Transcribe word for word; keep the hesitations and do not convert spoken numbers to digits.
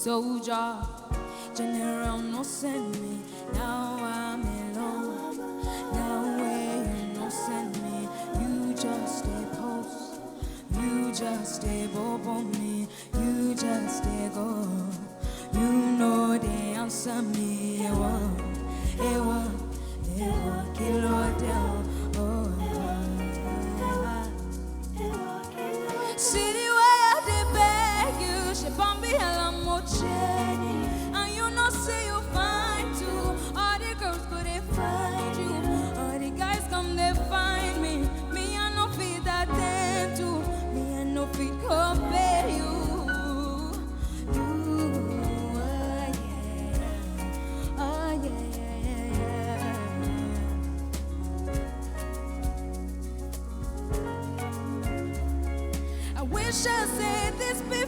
Soldier, general no send me. Now I'm alone. Now where you no send me. You just stay post. You just stay bobo me. You just stay go. You know they answer me. Ewo, ewo, ewo, kilo de o. Oh, ah. See the way I dey beg you, she bomb me hell and more shady. And you know say you fine too. All the girls go they find you. All the guys come they find me. Me I no fit attend to. Me I no fit compare you. You, oh yeah, oh yeah, yeah, yeah, yeah. I wish I said this before.